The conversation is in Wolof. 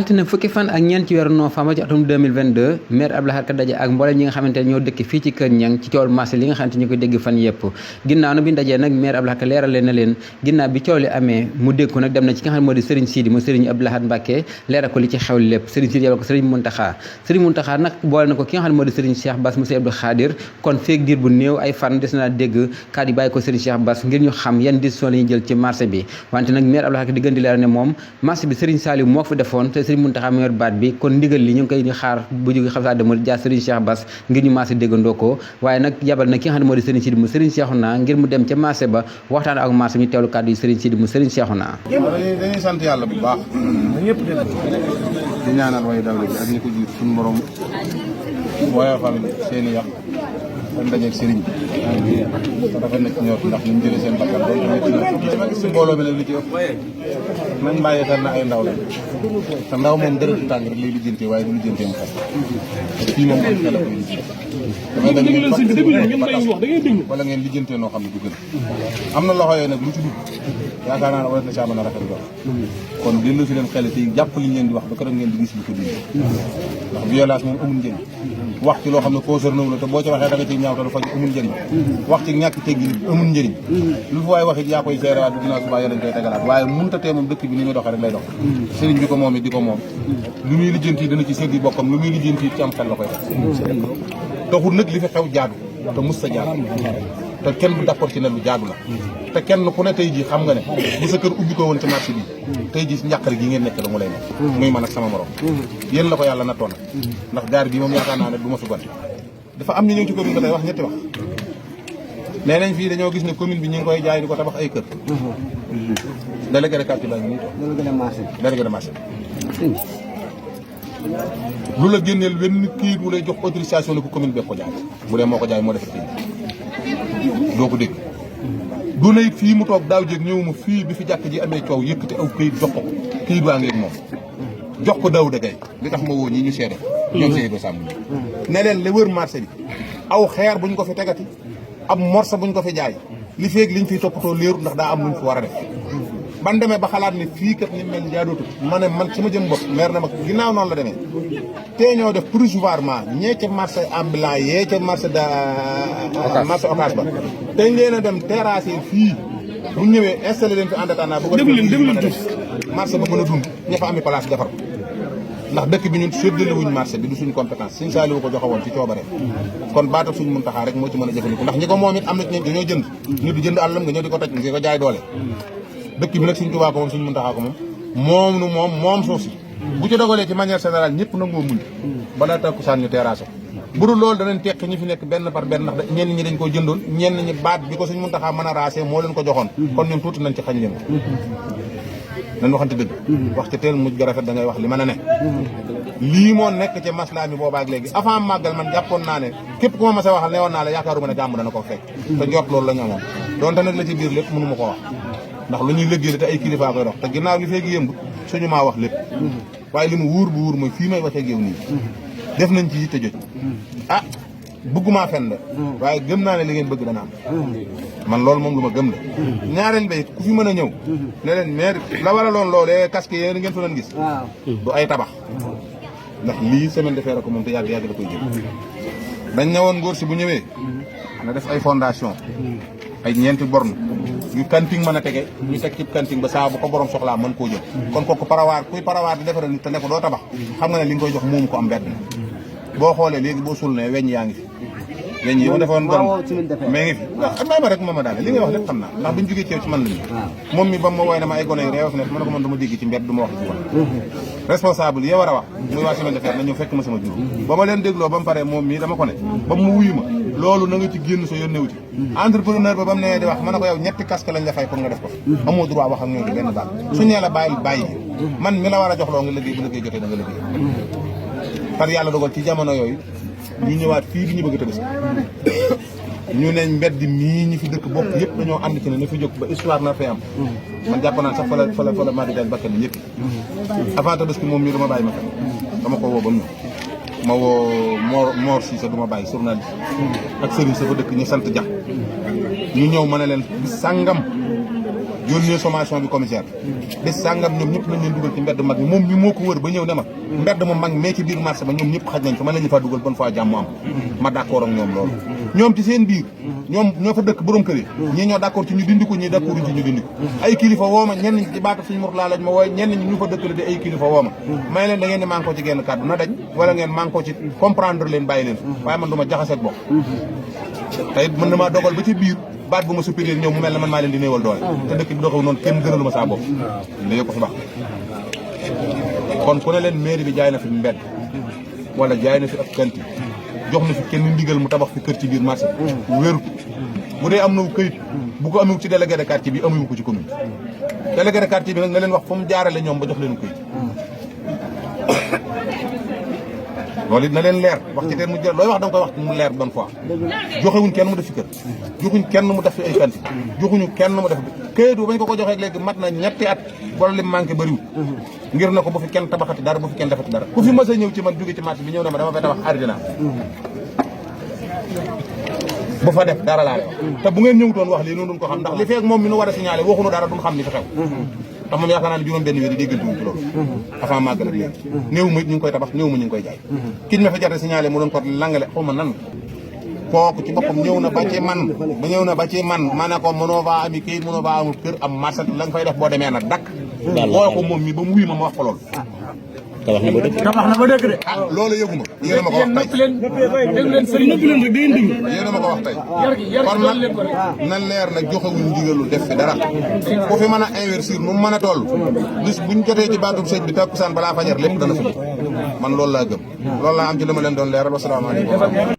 altine fukki fan ak ñeent ci weeru novembre ci atum 2022 maire Abdou Lahad Ka daje ak mboolem ñi nga xamante ne ñoo dëkk fii ci Kër Niang ci coowal marché li nga xamante ñu koy dégg fan yëpp ginnaaw na bi ñu dajee nag maire Abdou Lahad Ka leerale na leen ginnaaw bi coow li amee mu dégg ko nag dem na ci nga xam ne moo di Serigne Sidi mu Serigne Abdou Lahad Mbacké leeral ko li ci xew lépp Serigne Sidi yabal ko Serigne Mountakha nag boole na ko ki nga xam ne moo di Serigne Cheikh Bass monsieur Abdou Khadir kon feeg diir bu néew ay fan des na dégg kàddu yi bàyyi ko Serigne Cheikh Bass ngir ñu xam yan décision la ñuy jël ci marché bi wante nag maire Abdou Lahad Ka di gën di leeral ne moom marché bi Serigne Saliou moo ko fi defoon te Serigne Mountakha mu yor baat bi kon ndigal li ñu ngi koy ñu xaar bu jóge xam saa demul jaar Serigne Cheikh Bass ngir ñu marché déggandoo ko waaye nag yabal na ki nga xam ne moo di Serigne Sidi mu Serigne Cheikhouna ngir mu dem ca marché ba waxtaan ak marché mi teewlu kàddu yi Serigne Sidi mu Serigne Cheikhouna. dañuy sant yàlla bu baax ñëpp di ñaanal way dawle bi ak ñi ko jiit suñu borom woyofal seeni yàq dañ dajeeg sëriñ bi te dafa nekk ñor ndax ñu jëlee seen bakkan doon tamit si mbooloo mi nag li ci ëpp nañ bàyyi xel na ay ndaw la te ndaw moom dara du tàng rek lay lijjantee waaye du lijjantee mu xel te fii moom am xel la koy lijjantee wala ngeen lijjantee noo xam ne du gën am na loxo yooyu nag lu ci dugg yaakaar naa ne war na saa mën a rafet dox kon dellu si leen xel ci jàpp liñ leen di wax ba keroog ngeen di gis lu ko dindi ndax violence moom amul njëriñ wax ci loo xam ne concerné wu la te boo ci waxee da nga ciy ñaaw te du faj amul njëriñ wax ci ñàkk teggi nit amul njëriñ lu fi waaye wax it yaa koy seerewaat bu ginnaaw subaa yoo lañ koy tegalaat waaye mënta tee moom dëkk bi ni muy doxee rek lay dox sëriñ bi ko moom it di ko moom lu muy lijjanti dana ci séddi bokkam lu muy lijjanti ci am xel la koy def taxul nag li fi xew jaadu te mus sa jaadu te kenn du d'accord ci ne lu jaadu la te kenn ku ne tey jii xam nga ne bu sa kër ubbi ko woon ci marché bi tey jii njàqare gi ngeen nekk da mu lay nekk muy man ak sama morom yéen la ko yàlla nattoon ndax gaar bi moom yaakaar naa ne du ma fi gonte dafa am ñu ñëw ci commune ba tey wax ñetti wax nee nañ fii dañoo gis ne commune bi ñu ngi koy jaay di ko tabax ay kër délégué de quartier baa ngi nii délégué de marché lu la génneel wenn kayit wu lay jox autorisation la ko commune bi ko jaay bu dee moo ko jaay moo defar kayit doo ko dégg du na it fii mu toog daaw jéeg ñëwuma fii bi fi jàkk ji amee coow yëkkati aw kayit jox ko kayit waa ngeeg moom jox ko daaw da gay li tax ma woo ñi ñu seede ñoom seede ba sàmm ne leen li wër marché bi aw xeer buñ ko fi tegati ab morsa buñ ko fi jaay li feeg liñ fiy toppatoo léeru ndax daa am luñ fi war a def ban demee ba xalaat ne fii kat ni mel jaadootu ma ne man ci ma jëm bopp maire na ma ginnaaw noonu la demee tey ñoo def provisoirement ñee ca marché ambulant yee ca marché marché Ocass ba tey leen a dem terrasser fii bu ñëwee installé leen fi en attendant bu ko marché ba mën a dund ña fa ami place defar ko ndax dëkk bi ñun séddale wuñ marché bi du suñ compétence suñ Saliou ko joxe woon ci coobare kon baatal suñ Mountakha rek moo ci mën a jëfandiku ndax ñi ko moom it am na ci dañoo jënd nit du jënd àllam nga ñëw di ko toj nga ko jaay doole dëkk bi nag suñ Tuubaa ko moom suñ Mountakha ko moom moom suuf si bu ci dogalee ci manière générale ñëpp nangoo muñ balaa takkusaan ñu terrasse bu dul loolu danañ teq ñi fi nekk benn par benn ndax ñenn ñi dañ ko jëndoon ñenn ñi baat bi ko suñ Mountakha mën a raasee moo leen ko joxoon kon ñun tuuti nañ ci xañ leen nañ waxante dëgg wax ci teel mujj ga rafet da ngay wax li mën a ne lii moo nekk ci maslaa mi boobaak léegi avant màggal man jàppoon naa ne képp ku ma mas a waxal ne woon naa la yaakaaruma ne jàmm dana ko fekk te njort loolu la ñu amoon donte nag la ci biir lépp mënu ma ko wax ndax lu ñuy liggéey te ay kilifa koy dox te ginnaaw li feegi yëmb suñu maa wax lépp waaye li mu wóor bu wóor mooy fii may waxee ak yow nii def nañ ci yitte jot ah bëggumaa fen de waaye gëm naa ne li ngeen bëgg dana am man loolu moom lu ma gëm la ñaareel ba it ku fi mën a ñëw ne leen maire la waraloon loolee casque yéen ngeen fa doon gis du ay tabax ndax lii semaine de fer ko moom te yàgg da koy jël dañ ne woon ngóor si bu ñëwee na def ay fondation ay ñeenti borne yu kanting mën a tege ñu teg ci kanting ba saa bu ko borom soxlaa mën koo jël kon kooku kuy parawaar di defaral nit te ne ko doo tabax xam nga ne li nga koy jox moomu ko am mbedd boo xoolee léegi boo sul ne weñ yaa ngi fi weñ yi ma defoon bon mais ngi fi may ma rek ma daane li ngay wax lépp xam naa ndax buñ jógee ceew ci man lañu moom mi ba ma woy ne ma ay gone yu réew fi nekk ma ne ko man dama dégg ci mbedd du ma wax ci bon responsable yi war a wax muy waa semaine de fer na ñëw fekk ma sama jur ba ma leen dégloo ba mu pare moom mii dama ko ne ba mu wuyu ma loolu na nga ci génn sa yónnewu ci entrepreneur ba mu nee di wax ma ne ko yow ñetti casque lañ la fay pour nga def ko amoo droit wax ak ñoom ci benn baat su ñee la bàyyi man mi la war a jox loo nga liggéey bu liggéey jotee da nga liggéey par yàlla dogal ci jamono yooyu ñu ñëwaat fii bi ñu bëgg a tëbës ñu ne mbedd mii ñi fi dëkk bokk yëpp dañoo ànd ci ne na fi jóg ba histoire na fay am man jàpp naa sax fa la Madi Diagne bakkan ni ñëpp avant tëbës moom mii dama bàyyi ma fen dama ko woo ba mu ma woo Mor Cissé du ma bàyyi journaliste ak sëriñ sa fa dëkk ñu sant Dia ñu ñëw ma ne leen bis sàngam yónnee sommation bi commissaire bis sàngam ñoom ñëpp nañ leen dugal ci mbedd mag moom mi moo ko wër ba ñëw ne ma mbedd mu mag mais ci biir marché ba ñoom ñëpp xaj nañ fa mën nañu faa dugal bonne fois jàmm am ma d'accord ak ñoom loolu ñoom ci seen biir ñoom ñoo fa dëkk borom kër yi ñii ñoo d'accord ci ñu dindi ko ñii d'accord ci ñu dindi ko ay kilifa wooma ñenn ñi ci baata suñu murlaa lañ ma wooy ñenn ñi ñu fa dëkk la di ay kilifa wooma may leen da ngeen di manko ci genn kàddu na daj wala ngeen manko ci comprendre leen bàyyi leen waaye man du ma jaxaseeg bokk te it mën na maa dogal ba ci biir baat bu ma supérieur ñëw mu mel ne man maa leen di néewal doole te dëkk bi doxewu noonu kenn gënalu ma saa bopp léegi ko fi baax kon ku ne leen mairie bi jaay na fi mbedd wala jaay na fi ab kanti jox na fi kenn ndigal mu tabax fi kër ci biir marché wérut bu dee am na këyit bu ko amewu ci délégué de quartier bi amewu ko ci commune délégué de quartier bi nag na leen wax fu mu jaarale ñoom ba jox leen këyit loolu it na leen leer wax ci teen mu jël looy wax da nga koy wax mu leer bonne fois joxewuñ kenn mu def fi kër joxuñ kenn mu def fi ay kanti joxuñu kenn mu def këyit bu bañ ko joxee léegi mat na ñetti at wala lim manqué bëriwul ngir na ko bu fi kenn tabaxati dara bu fi kenn defati dara ku fi mës a ñëw ci man jóge ci marché bi ñëw na ma dama fay tabax ardina bu fa def dara laa lay wax te bu ngeen ñëwutoon wax lii noonu duñ ko xam ndax li feeg moom mi nu war a signalé waxuñu dara duñ xam li fi xew te moom yaakaar naa ne juróom benn wéer yi déggantuwuñ ci loolu avant màggal ak léegi néew ma it ñu ngi koy tabax néew ma ñu ngi koy jaay kiñ ma fa jarte signalé mu doon ko langale xaw ma nan kooku ci boppam ñëw na ba ci man ma ne ko mënoo faa ami kayit mënoo faa amul kër am marché la nga fay def boo demee na dakk woo ko moom mi ba mu wuy ma wax ko loolu tabax na ba dëgg de. ah loolu yëguma yéen a ma ko wax tey yéen a ma ko wax tey kon nag na leer nag joxewuñ ndigalu def fi dara ku fi mën a investir nu mu mën a toll bis buñ jotee ci baatub sëñ bi takkusaan balaa fajar lépp dana fi man loolu laa gëm loolu laa am ci li ma leen doon leeral wasalaamaaleykum